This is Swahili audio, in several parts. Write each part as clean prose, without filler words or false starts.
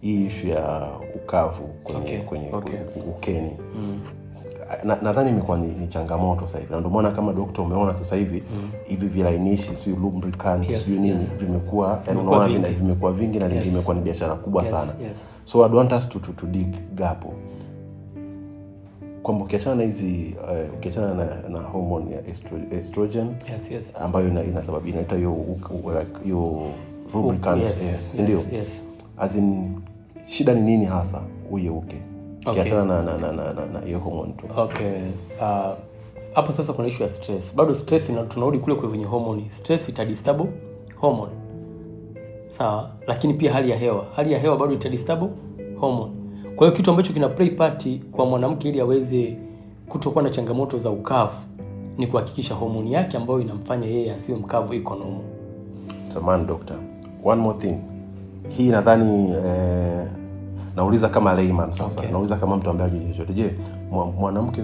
Hii ishu ya ukavu kwenye kwenye ukeni nadhani imekuwa ni changamoto sasa hivi, na ndio maana kama dokta umeona sasa hivi hivi vilainishi, sijui lubricant, sijui nini, vimekuwa, yani Vimekuwa unaona vingi. Vimekuwa vingi na vimekuwa ni biashara kubwa sana. So I'd want us to dig hapo kwamba ukiachana na hizi ukiachana na hormone ya estrogen ambayo inasababisha, inaleta hiyo like hiyo lubricant, yes, si ndio? Yes. As in, shida ni nini hasa uye uke ukiachana na hiyo hormone tu? Okay. Hapo sasa kuna issue ya stress. Bado stress na tunarudi kule kule kwenye hormone. Stress itadisturb hormone. Sawa, lakini pia hali ya hewa. Hali ya hewa bado itadisturb hormone. Kwa hiyo kitu ambacho kina play part kwa mwanamke ili aweze kutokuwa na changamoto za ukavu ni kuhakikisha homoni yake ambayo inamfanya yeye asiwe mkavu iko normal. Samahani doctor, one more thing. Hii nadhani nauliza kama layman sasa. Nauliza kama mtu ambaye hajui chochote. Je, mwanamke,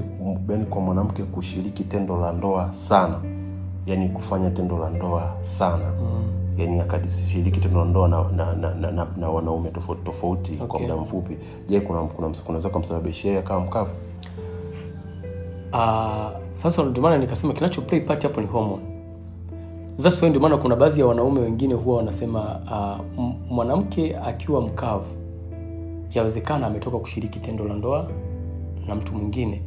yaani kwa mwanamke kushiriki tendo la ndoa sana, yani kufanya tendo la ndoa sana, yani akashiriki tendo la ndoa na wanaume tofauti tofauti kwa muda mfupi, je, kuna kunaweza kumsababishia akawa mkavu? Sasa ndio maana nikasema kinacho play part hapo ni hormone. That's why ndio maana kuna baadhi ya wanaume wengine huwa wanasema mwanamke akiwa mkavu yawezekana ametoka kushiriki tendo la ndoa na mtu mwingine.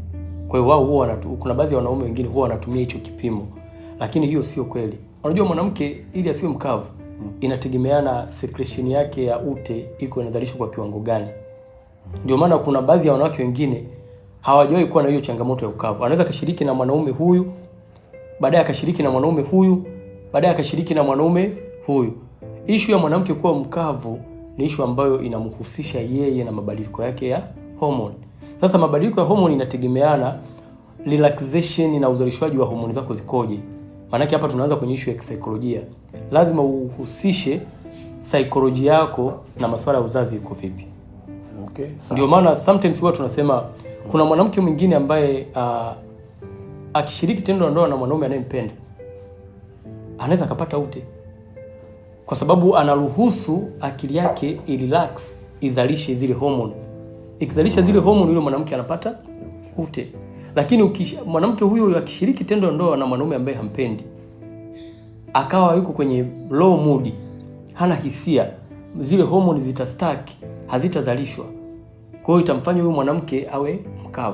Kwa hiyo wao huwa kuna baadhi ya wanaume wengine huwa wanatumia hicho kipimo, lakini hiyo sio kweli. Unajua mwanamke ili asiwe mkavu inategemeana secretion yake ya ute iko inazalishwa kwa kiwango gani. Ndio maana kuna baadhi ya wanawake wengine hawajawahi kuwa na hiyo changamoto ya ukavu. Anaweza akashiriki na mwanaume huyu, baadaye akashiriki na mwanaume huyu, baadaye akashiriki na mwanaume huyu. Ishu ya mwanamke kuwa mkavu ni ishu ambayo inamhusisha yeye na mabadiliko yake ya hormone. Sasa mabadiliko ya hormone inategemeana relaxation na uzalishwaji wa homoni zako zikoje. Maanake hapa tunaanza kwenye ishu ya kisaikolojia. Lazima uhusishe saikolojia yako na masuala ya uzazi iko vipi. Okay, sawa. Ndio maana sometimes huwa tunasema kuna mwanamke mwingine ambaye akishiriki tendo la ndoa na mwanaume anayempenda anaweza akapata ute, kwa sababu anaruhusu akili yake irelax, izalishe zile hormone. Ikizalisha zile hormone, yule mwanamke anapata ute. Lakini mwanamke huyo akishiriki tendo la ndoa na mwanaume ambaye hampendi, akawa yuko kwenye low mood, hana hisia, zile hormone zitastuck, hazitazalishwa. Kwa hiyo itamfanya huyu mwanamke awe mkavu.